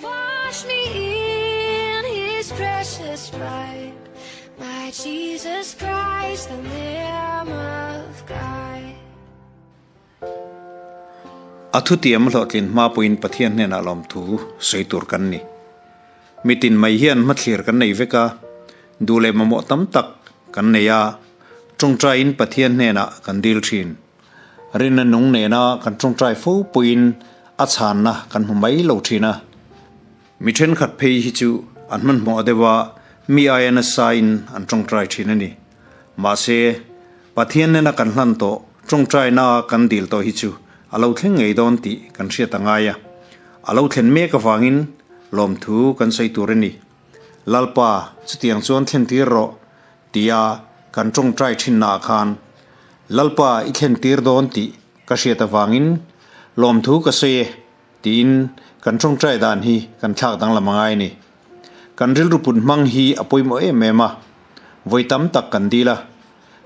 Wash me in his precious blood, my Jesus Christ, the Lamb of God. A thutiam hlawhtlin hma pawhin Pathian hnenah lawmthu sawi tur kan ni. Mitin mai hian hmathlir kan nei vek a, duh leh mamawh tam tak kan nei a, tawngtaiin Pathian hnenah kan dil thin. Rinna nung nena kan tawngtai fo pawhin a chhanna kan hmu mai lo thin a. Mi thenkhat phei hi chu an hmanhmawh deuh a, mi aia nasain an tawngtai thin a ni. Mahse, Pathian nena kan hlan tawh, tawngtaina kan dil tawh hi chu a lo thleng ngei dawn tih kan hriat a ngai a. A lo thlen mek avangin lawmthu kan sawi tur a ni. Lalpa, chutiang chuan thlentir rawh tia kan tawngtai thinnaah khan Lalpa i thlentir dawn tih ka hriat avangin lawmthu ka sawi e tiin kan tawngtai dan hi kan thlak danglam a ngai a ni. Kan rilru put hmang hi a pawimawh em em a, vawi tam tak kan dil a,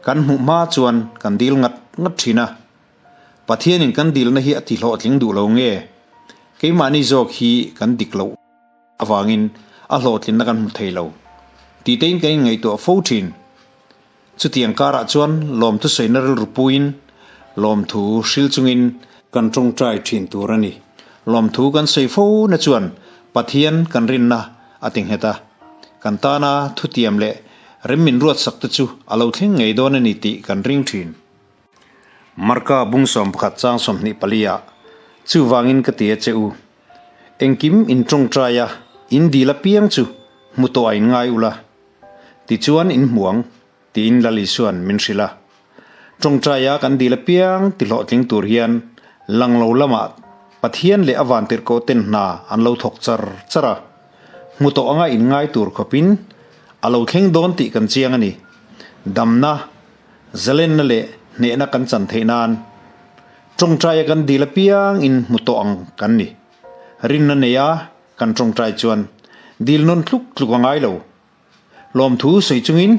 kan hmuh hma chuan kan dil ngat ngat thin a. Pathianin kan dilna hi a ti hlawhtling duh lo nge? Keimahni zawk hi kan dik loh avangin a hlawhtlinna kan hmu thei lo tih tein kan inngaihtuah fo thin. Chutiang karah chuan lawmthu sawina rilru puiin lawmthu hril chungin kan tawngtai thin tur a ni. Lawmthu kan sawi fo na chuan Pathian kan rinna a ti nghet a, kan tana thutiam leh rem min ruatsak te chu a lo thleng ngei dawn a ni tih kan ring thin. Marka bung 11 chang 24 ah, Chuvangin ka ti a che u, Engkim in tawngtai a, in dil apiang chu hmu tawh a in ngai ula, tichuan in hmu ang, tiin Lal Isua'n min hrilh a. Tawngtai a kan dil apiang ti hlawhtling tur hian lang lo lamah Pathian leh a vantirhkoh ten hna an lo thawk char char a, hmu tawh anga in ngai tur khawpin a lo thleng dawn tih kan chiang a ni. Damna, zalenna leh hnehna kan chan theih nan Tawngtaia kan dil apiang in hmu tawh ang kan ni. Rinna neia kan tawngtai chuan dil nawn tluk tluk a ngai lo. Lawmthu sawi chungin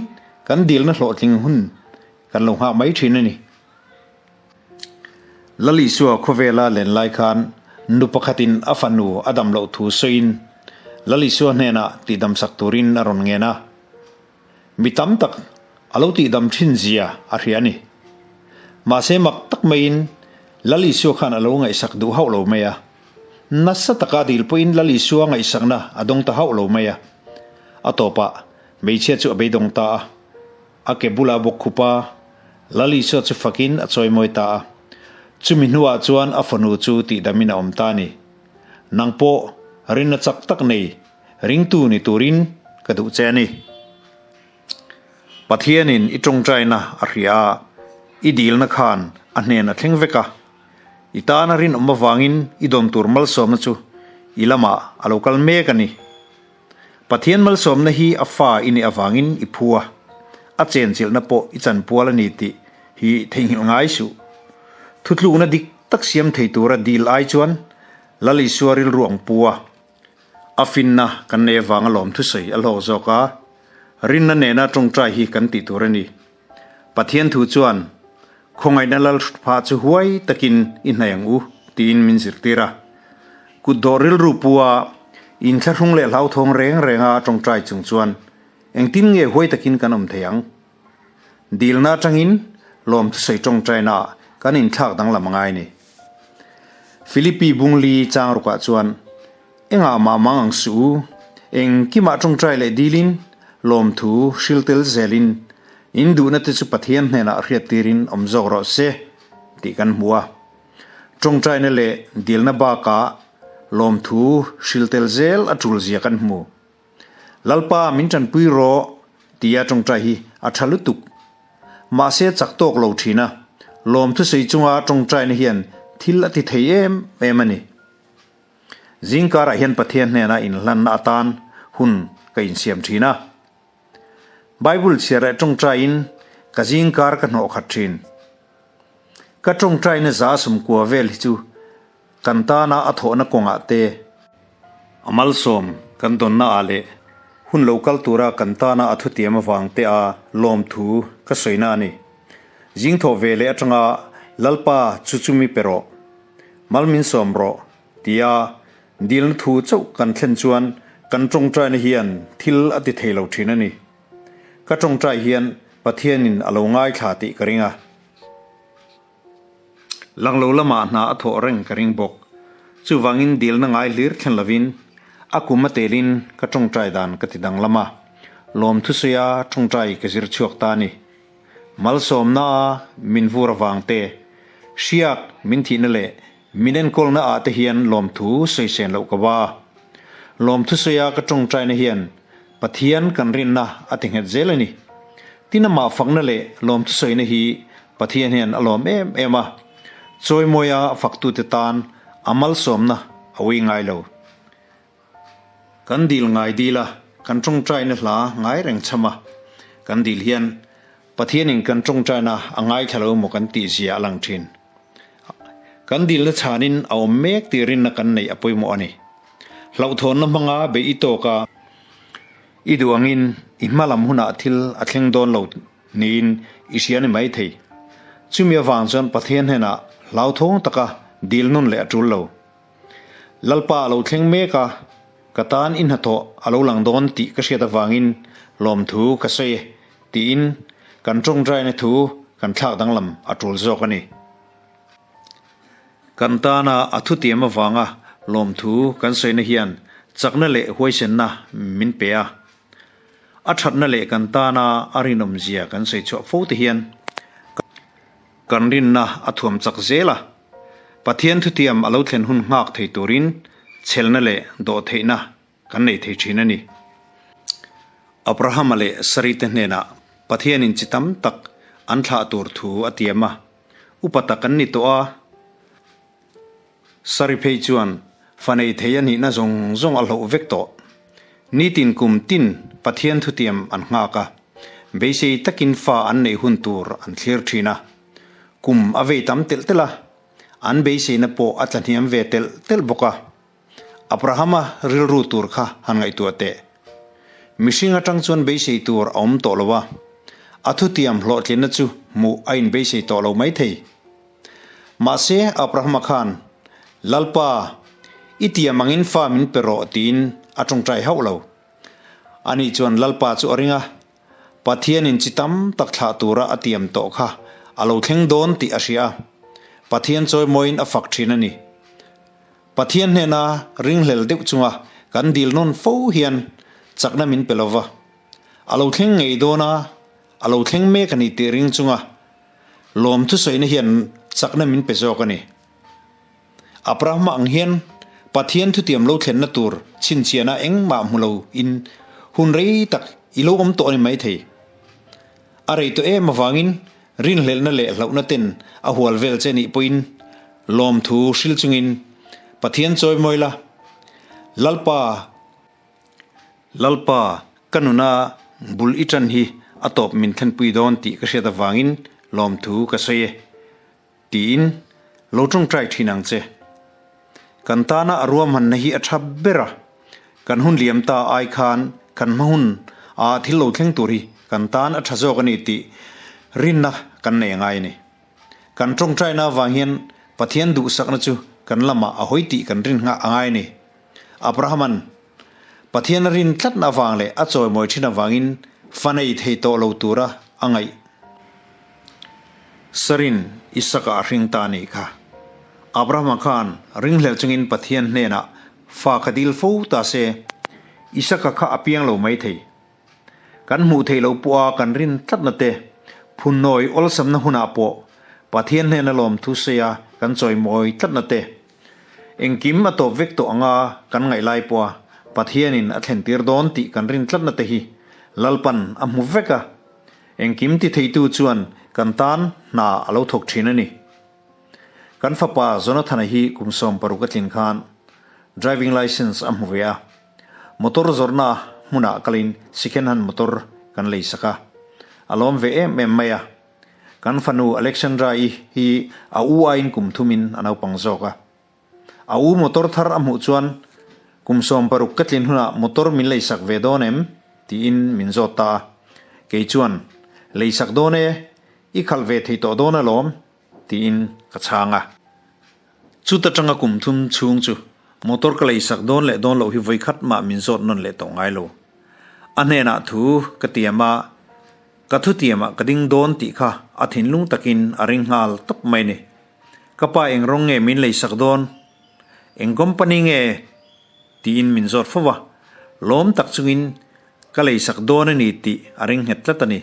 kan dilna hlawhtling hun kan lo nghah mai thin a ni. Lal Isua khawvela len lai khan nu pakhatin a fanu a dam loh thu sawiin Lal Isua hnenah tihdamsak turin a rawn ngen a. Mi tam tak a lo tihdam thin zia a hria a ni. Mahse mak tak maiin Lal Isua khan a lo ngaihsak duh hauh lo mai a. Nasa taka dil pawhin Lal Isua ngaihsakna a dawng ta hauh lo mai a. A tawpah hmeichhia chu a beidawng ta a. A ke bula bawk khup a, Lal Isua chu fakin a chawimawi ta a. Chumi hnuah chuan a fanu chu tihdamin a awm ta a ni. Nang pawh rinna chak tak nei ringtu ni turin ka duh che a ni. Pathianin i tawngtaina a hria a, i dilna khan a hnen a thleng vek a. I tana rinawm avangin i dawn tur malsawmna chu i lamah a lo kal mek a ni. Pathian malsawmna hi a fa i nih avangin i phu a, a chenchilhna pawh i chanpual a ni tih hi theihnghilh ngai suh. Thutlukna dik tak siam thei tura dil ai chuan Lal Isua rilru ang pu a. A finna kan nei avanga lawm thusawi a hlawk zawk a, rinna nena tawngtai hi kan tih tur a ni. Pathian thu chuan, Khawngaihna lal hrut phah chu huai takin i hnaih ang u, tiin min zirtir a. Kut dawh rilru pu a, inthlahrung leh hlauthawng reng renga tawngtai chung chuan engtin nge huai takin kan awm thei ang? Dilna atangin lawm thusawi tawngtaina kan inthlak danglam a ngai a ni. Philippi Bungli chang rukah chuan, Engah mah mang ang suh u, engkimah tawngtai leh dilin, lawmthu hril tel zelin, in duhna te chu Pathian hnenah hriat tirin awm zawk rawh se, tih kan hmu a. Tawngtaina leh dilna bakah lawmthu hril tel zel a tul zia kan hmu. Lalpa min tanpui rawh tia tawngtai hi a tha lutuk. Mahse chak tawk lo thin a, lawmthu sawi chunga tawngtaina hian thil a ti thei em em a ni. Zingkarah hian Pathian hnena inhlanna atan hun ka insiam thin a. Bible chhiar leh tawngtaiin ka zingkar ka hnawh khat thin. Ka tawngtaina za sawmkua vel hi chu Kan tana a thawhna kawngah te, a malsawm kan dawnna ah leh hun lo kal tura kan tana a thutiam avang te a lawmthu ka sawina a ni. Zing thawh ve leh atanga Lalpa chu chumi pe rawh, mal min sawm rawh tia. Dilna thu chauh kan thlen chuan kan tawngtaina hian thil a ti thei lo thin a ni. Ka tawngtai hian Pathianin a lo ngaithla tih ka ring a. Lang lo lamah hna a thawh reng ka ring bawk. Chuvangin dilna ngai hlir thlen lovin a kum a telin ka tawngtai dan ka ti danglam a. Lawmthusaia tawngtai ka zir chhuak ta a ni. Malsawmna min vur avang te, hriak min thihna leh min enkawlna ah te hian lawmthu sawi sen loh ka ba. Lawmthu sawia ka tawngtaina hian Pathian kan rinna a ti nghet zel a ni. Tin amah fakna leh lawmthu sawina hi Pathian hian a lawm em em a, chawimawia faktute tan a malsawmna a ui ngai lo. Kan dil ngai dil a, kan tawngtaina hla ngai reng cham a. Kan dil hian Pathianin kan tawngtaina a ngaithla lo maw kan tih zia a lang thin. Kan dilna chhanin a awm mek tih rinna kan neih a pawimawh a ni. Hlauhthawnna hmanga beih i tawk a, i duh angin i hma lam hunah thil a thleng dawn lo niin i hria ni maithei. Chumi avang chuan Pathian hnenah hlauthawng taka dil nun leh a tul lo. Lalpa a lo thleng mek a, ka tan i hnathawh a lo lang dawn tih ka hriat avangin lawmthu ka sawi e, tiin kan tawngtaina thu kan thlak danglam a tul zawk a ni. Kan tana a thutiam avanga lawmthu kan sawina hian chakna leh huaisenna min pe a. A thatna leh kan tana a rinawmzia kan sawi chhuah fo te hian Kan rinna a thuam chak zel a, Pathian thutiam a lo thlen hun nghak thei turin chhelna leh dawhtheihna kan nei thei thin a ni. Abrahama leh Sarite hnenah Pathianin chi tam tak an thlah tur thu a tiam a, upa tak an ni tawh a. Sari phei chuan fa nei thei a nihna zawng zawng a hloh vek tawh. Nitin kum tin Pathian thutiam an nghak a, beisei takin fa an neih hun tur an thlir thin a. Kum a vei tam telh telh a, an beiseina pawh a tlahniam ve telh telh bawk a. Abrahama rilru tur kha han ngaihtuah teh. Mihring atang chuan beisei tur a awm tawh lo a, a thutiam hlawhtlinna chu hmuh a inbeisei tawh lo maithei. Mahse, Abrahama khan, Lalpa, i tiam angin fa min pe rawh tiin a tawngtai hauh lo. Ani chuan Lalpa chu a ring a, Pathianin chi tam tak thlah tura a tiam tawh kha a lo thleng dawn tih a hria a, Pathian chawimawiin a fak thin a ni. Pathian hnena ringhlel deuh chunga kan dil nawn fo hian chakna min pe lova, a lo thleng ngei dawn a, a lo thleng mek a ni tih ring chunga Lawm thusawina hian chakna min pe zawk a ni. Abrahama ang hian Pathian thutiam lo thlenna tur chhinchhiahna engmah hmu lo in hun rei tak i lo awm tawh a ni maithei. A rei tawh em avangin rinhlelhna leh hlauhna ten a hual vel che nih pawhin lawmthu hril chungin Pathian chawimawi la, Lalpa, Lalpa, ka nuna bul i ṭan hi a tawp min thlenpui dawn tih ka hriat avangin lawmthu ka sawi e, tiin lo ṭawngṭai ṭhin ang che. Kan tana a ruahmanna hi a ṭha ber a, kan hun liam ta ai khan kan hma hun a thil lo thleng tur hi kan tan a ṭha zawk a ni tih rinna kan nei a ngai a ni. Kan ṭawngṭaina avang hian Pathian duhsakna chu kan lamah a hawi tih kan rin nghah a ngai a ni. Abrahama'n Pathian a rin tlatna avang leh a chawimawi thin avangin fa nei thei tawh lo tura a ngaih Sarin Isaka a hring ta a nih kha. Abrahama khan ringhlel chungin Pathian hnenah fa ka dil fo ta se, Isaka kha a piang lo mai thei. Kan hmuh theih loh pawha kan rin tlatna te, phunnawi awlsamna hunah pawh Pathian hnena lawmthu saia kan chawimawi tlatna te, engkim a tawp vek tawh anga kan ngaih lai pawha Pathianin a thlentir dawn tih kan rin tlatna te hi Lalpan a hmu vek a, engkim ti theitu chuan kan tan hna a lo thawk thin a ni. Kan fapa Jonathana hi kum 16 a tlin khan driving licence a hmu ve a. Motor zawrhna hmunah kalin second hand motor kan lei sak a. A lawm ve em em mai a. Kan fanu Alexandra-i hi a u aiin kum thumin a naupang zawk a. A u motor thar a hmuh chuan kum 60 ka tlin hunah motor min lei sak ve dawn em? tiin min zawt ta a. Kei chuan, Lei sak dawn e, i khalh ve thei tawh dawn alawm, tiin ka chhang a. Chuta tanga kum thum chhung chu. Motor ka leisak dawn leh dawn loh hi vawikhat mah min zawt nawn leh tawh ngai lo. A hnenah thu ka tiam a, ka thutiamah ka ding dawn tih kha a thinlung takin a ring nghal tawp mai ni. Ka pa eng rawng nge min leisak dawn? Eng company nge? Tiin min zawt fo va, lawm tak chungin ka leisak dawn a ni tih a ring nghet tlat a ni.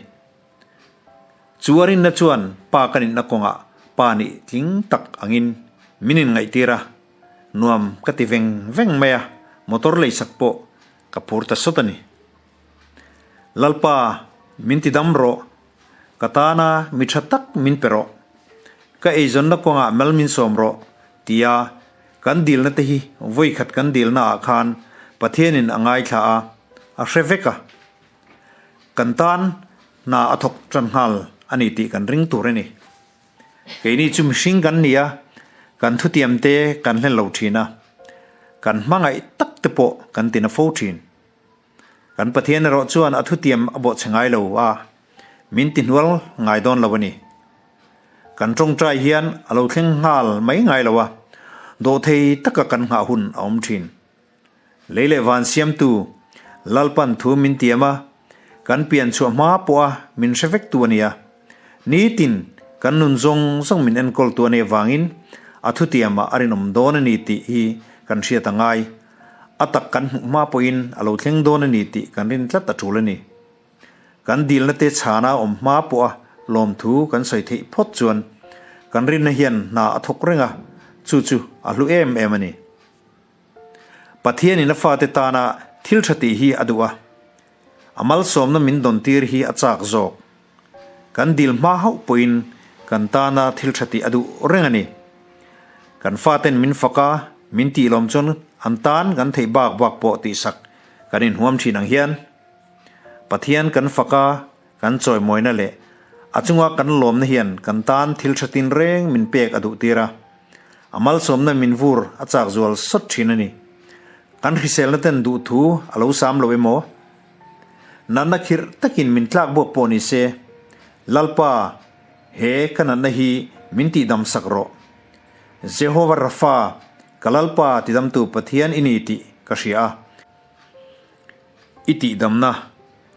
Chu a rinna chuan pa ka nihna kawngah pa nih tling tak angin min inngaihtir a, nuam ka ti veng veng mai a, motor leisak pawh ka phur ta sawt a ni. Lalpa, min ti dam rawh, ka tana mi tha tak min pe rawh, ka eizawnna kawngah mal min sawm rawh tia kan dilna te hi vawikhat kan dilna ah khan Pathianin a ngaithla a, a hre vek a. Kan tan hna a thawk tan nghal a ni tih kan ring tur a ni. Keini chu mihring kan ni a, kan thutiam te kan hlen lo thin a, kan hmangaih tak te pawh kan ti na fo thin. Kan Pathian erawh chuan a thutiam a bawhchhe ngai lo a, min ti hnual ngai dawn lo a ni. Kan tawngtai hian a lo thleng nghal mai ngai lo a, dawhthei taka kan nghah hun a awm thin. Lei leh van siamtu, Lalpan thu min tiam a, kan pian chhuah hma pawha min hre vektu a nia. Nitin kan nun zawng zawng min enkawltu a nih avangin a thutiamah a rinawm dawn a ni tih hi kan hriat a ngai. A tak kan hmuh hma pawhin a lo thleng dawn a ni tih kan rin tlat a tul a ni. Kan dilna te chhana awm hma pawha lawmthu kan sawi theih phawt chuan kan rinna hian hna a thawk reng a, chu chu a hlu em em a ni. Pathianin a fate tana thil tha tih hi a duh a, a malsawmna min dawn tir hi a chak zawk. Kan dil hma hauh pawhin kan tana thil tha tih a duh reng a ni. Kan faten min fak a, min tih lawm chuan an tan kan theih bak bak pawh tihsak kan inhuam thin ang hian Pathian kan fak a, kan chawimawina leh a chunga kan lawmna hian kan tan thil tha tinreng min pek a duh tir a. A malsawmna min vur a chak zual sawt thin a ni. Kan hriselna ten duh thu a lo sam lo emaw? Natna khirh takin min tlak buak pawh ni se, Lalpa, he ka natna hi min tihdam sak rawh. Jehovah Rapha, ka Lalpa tidamtu Pathian i ni tih ka hria a. I tihdamna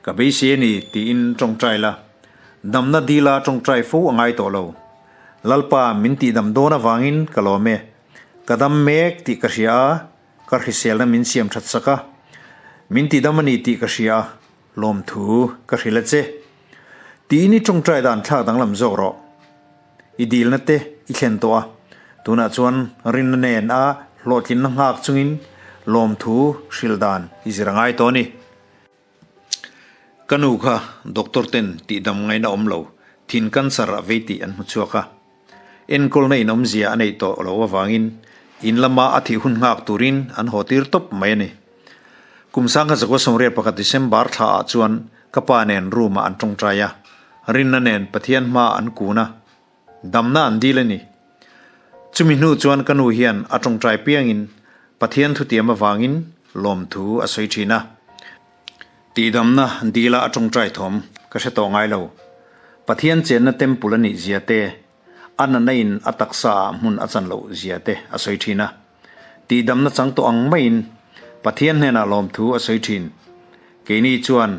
ka beisei a ni tiin tawngtai la, damna dila tawngtai fo a ngai tawh lo. Lalpa min tihdam dawn avangin ka lawm e. Ka dam mek tih ka hria a, ka hriselna min siam that sak a. Min tihdam a ni tih ka hria a, lawmthu ka hrilh a che. Tiin i tawngtai dan thlak danglam zawk rawh. I dilna te i thlen tawh a, tunah chuan rinna nen a hlawhtlinna nghak chungin lawmthu hrilh dan i zir a ngai tawh a ni. Ka nu kha doctor ten tihdam ngaihna awm lo, thin cancer a vei tih an hmu chhuak a. Enkawlna in awmzia a neih tawh loh avangin in lama a thih hun nghak turin an haw tir tawp mai a ni. Kum sangkhat zakua 81 December thla ah chuan ka pa nen room ah an tawngtai a, rinna nen Pathian hma an kun a, damna an dil a ni. Chumi hnu chuan ka nu hian a tawngtai piangin Pathian thutiam avangin lawmthu a sawi thin a. Tihdamna dila a tawngtai thawm ka hre tawh ngai lo. Pathian chenna temple a nih zia te, a nana in a taksa ah hmun a chan loh zia te a sawi thin a. Tihdamna chang tawh ang maiin Pathian hnenah lawmthu a sawi thin. Keini chuan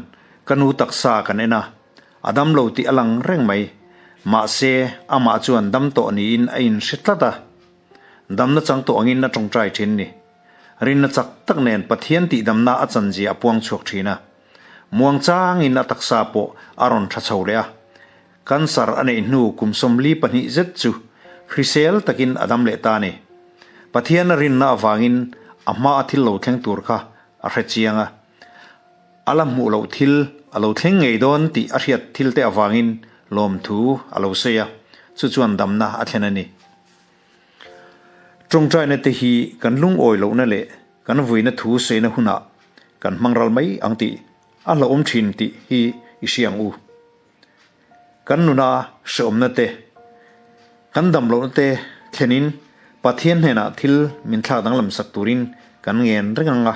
ka nu taksa kan en a, a dam lo tih a lang reng mai. Mahse, amah chuan dam tawh niin a inhre tlat a. Damna chang tawh angin a tawngtai thin ni. Rinna chak tak nen Pathian tihdamna a chanzia a puang chhuak thin a. Muang changin a taksa pawh a rawn tha chho leh a. Cancer a neih hnu kum 42 zet chu hrisel takin a dam leh ta a ni. Pathian a rinna avangin a hma a thil lo thleng tur kha a hre chiang a. A la hmuh loh thil a lo thleng ngei dawn tih a hriat thil te avangin lawmthu a lo sawi a, chu chuan damna a thlen a ni. Tawngtaina te hi kan lungawi lohna leh kan vuina thu saina hunah kan hmang ral mai ang tih a hlauhawm thin tih hi i hria ang u. Kan nuna hrehawmna te, kan dam lohna te thlenin Pathian hnenah thil min thlak danglam sak turin kan ngen reng ang a,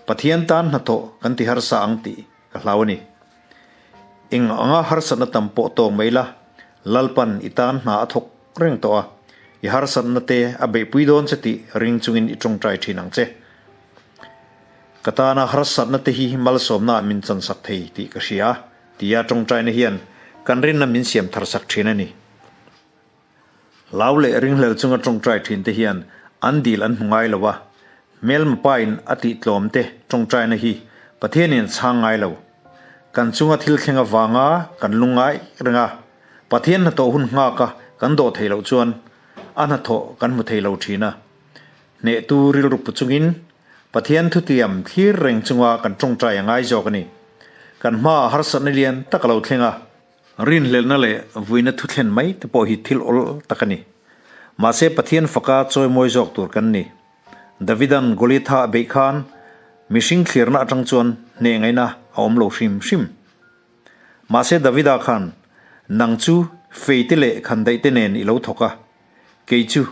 Pathian tan hnathawh kan ti harsa ang tih ka hlau a ni. Eng anga harsatna tam pawh tawk mai la, Lalpan i tan hna a thawk reng tawh a. I harsatna te a beihpui dawn che tih ring chungin i tawngtai thin ang che. Ka tana harsatna te hi malsawmnaah min chansak thei tih ka hria, tia tawngtaina hian kan rinna min siam tharsak thin a ni. Hlau leh ringhlel chunga tawngtai thin te hian an dil an hmu ngai lo a, hmelma pain a tih tlawm te tawngtaina hi Pathianin a chhang ngai lo. Kan chunga thil thleng avanga kan lungngai reng a, Pathian hnathawh hun nghak a kan dawh theih loh chuan a hnathawh kan hmu thei lo thin a. Hnehtu rilru pu chungin Pathian thutiam thlir reng chunga kan tawngtai a ngai zawk a ni. Kan hmaah harsatna lian tak a lo thleng a. Rinhlelhna leh vuina thu thlen mai te pawh hi thil awl tak a ni. Mahse Pathian faka chawimawi zawk tur kan ni. Davidan Goliatha a beih khan mihring thlirna atang chuan hneh ngaihna a awm lo hrim hrim. Mahse Davida khan, Nang chu feite leh khandaihte nen i lo thawk a, kei chu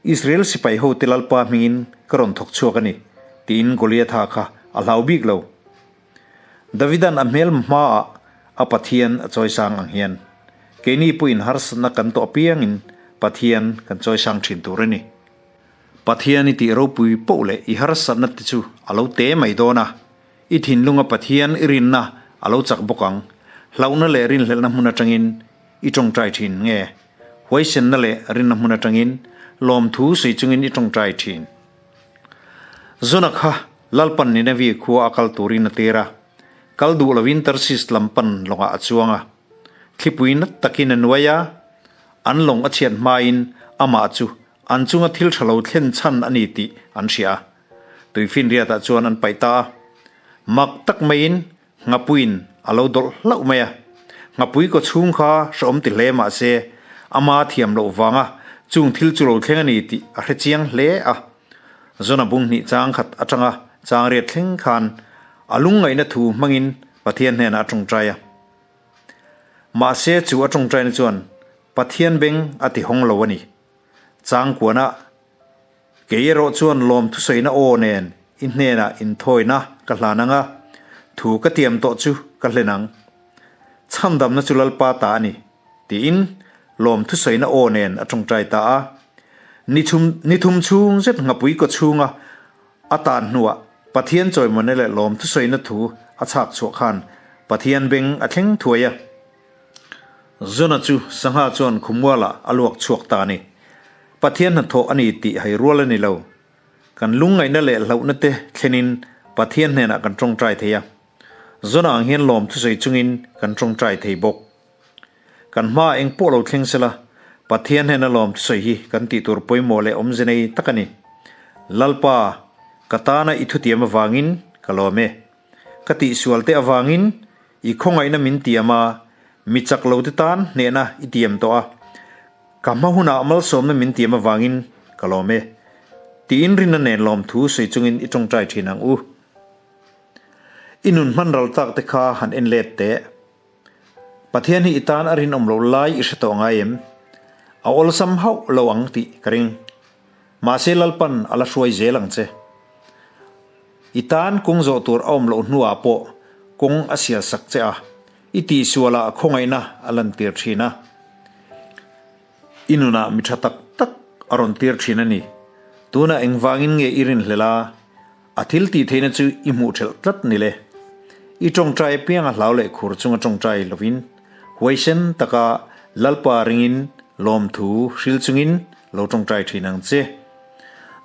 Israel sipai hote Lalpa hmingin ka rawn thawk chhuak a ni, tiin Goliatha kha a hlau bik lo. Davidan a hmel hmaah a Pathian a chawisang ang hian, keini pawhin harsatna kan tawh apiangin Pathian kan chawisang thin tur a ni. Pathian i tih ropui poh leh i harsatna te chu a lo te mai dawn a, i thinlunga Pathian i rinna a lo chak bawk ang. Hlauhna leh rinhlelhna hmun atangin i tawngtai thin nge? Huaisenna leh rinna hmun atangin lawmthu sawi chungin i tawngtai thin? Zuna kha Lalpan Ninevi khua a kal turin a tir a, kal duh lovin Tarsis lam pan lawngah a chuang a. Thlipui nat takin a nuai a, an lawng a chhiat hmain amah chu an chunga thil tha lo thlen chhan a ni tih an hria a. Tuifinriatah chuan an paih ta a. Mak tak maiin Nghapuiin a lo dawlh hlauh mai a. Nghapui kaw chhung kha hrehawm ti hle mah se, ama thiam loh vanga chung thil chu lo thleng a ni tih a hre chiang hle a. Zona bung hnih chang khat atanga chang riat thleng khan a lungngaihna thu hmangin Pathian hnenah a tawngtai a. Mahse chu a tawngtaina chuan Pathian beng a ti hawng lo a ni. Chang kuanah Kei erawh chuan lawm thusawiina aw nen i hnenah inthawina ka hlan ang a, thu ka tiam tawh chu ka hlen ang. Chhandamna chu Lalpa ta a ni, tiin lawm thusawiina aw nen a tawngtai ta a. Ni chhum ni thum chhung zet nghapui kaw chhunga a tan hnuah Pathian chawimawna leh lawm thusawiina thu a chhak chhuah khan Pathian beng a thleng thuai a. Zona chu sangha chuan khummualah a luak chhuak ta a ni. Pathian hnathawh a ni tih hai rual a ni lo. Kan lungngaihna leh hlauhna te thlenin Pathian hnenah kan tawngtai thei a. Zona ang hian lawm thusawi chungin kan tawngtai thei bawk. Kan hmaah eng pawh lo thleng sela, Pathian hnena lawm thusawi hi kan tih tur pawimawh leh awmze nei tak a ni. Lalpa, ka tana i thutiam avangin ka lawm e. Ka tihsual te avangin i khawngaihna min tiam a, mi chak lo te tan hnehna i tiam tawh a, ka hma hunah malsawmna min tiam avangin ka lawm e. Tiin rinna nen lawmthu sawi chungin i tawngtai thin ang u. I nun hman ral tak te kha han en let teh. Pathian hi i tan a rinawm loh lai i hre tawh ngai em? A awlsam hauh lo ang tih ka ring. Mahse Lalpan a la hruai zel ang che. I tan kawng zawh tur a awm loh hnuah pawh kawng a sial sak che a, i tihsualah khawngaihna a lantir thin a. I nunah mi tha tak tak a rawn tir thin a ni. Tunah engvangin nge i rinhlel a, a thil tih theihna chu i hmuh thelh tlat ni le? I tawngtai apianga hlau leh khur chunga tawngtai lovin, huaisen taka Lalpa ringin lawmthu hril chungin lo tawngtai thin ang che.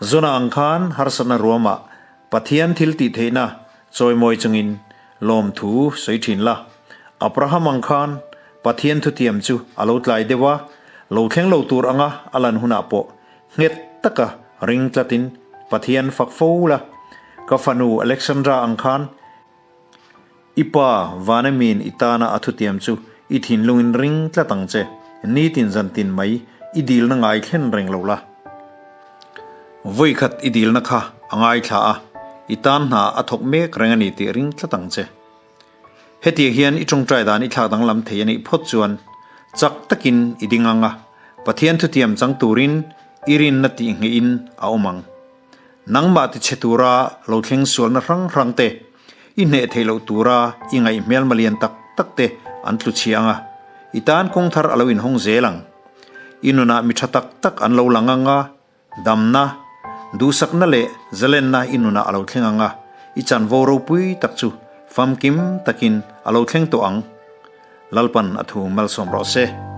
Zona ang khan harsatna ruamah Pathian thil tih theihna chawimawi chungin lawmthu sawi thin la. Abraham ang khan Pathian thutiam chu a lo tlai deuh a, lo thleng lo tur anga a lan hunah pawh nghet taka ring tlatin Pathian fak fo la. Ka fanu Alexandra ang khan I pa Vanemiin i tana a thutiam chu i thinlungin ring tlat ang che, nitin zantin mai i dilna ngai thlen reng lo la. Vawikhat i dilna kha a ngaithla a, i tan hna a thawk mek reng a ni tih ring tlat ang che. Hetiang hian i tawngtai dan i thlak danglam thei a nih phawt chuan chak takin i ding ang a, Pathian thutiam chang turin i rinna tih ngeihin a awm ang. Nangmah ti chhe tura lo thleng sualna hrang hrang te, i hneh theih loh tura i ngaih hmelma lian tak tak te an tlu chhia ang a, i tan kawng thar a lo inhawng zel ang. I nunah mi tha tak tak an lo lang ang a, damna, duhsakna leh zalenna i nunah a lo thleng ang a, i chanvo ropui tak chu famkim takin a lo thleng tawh ang. Lalpan a thu malsawm rawh se.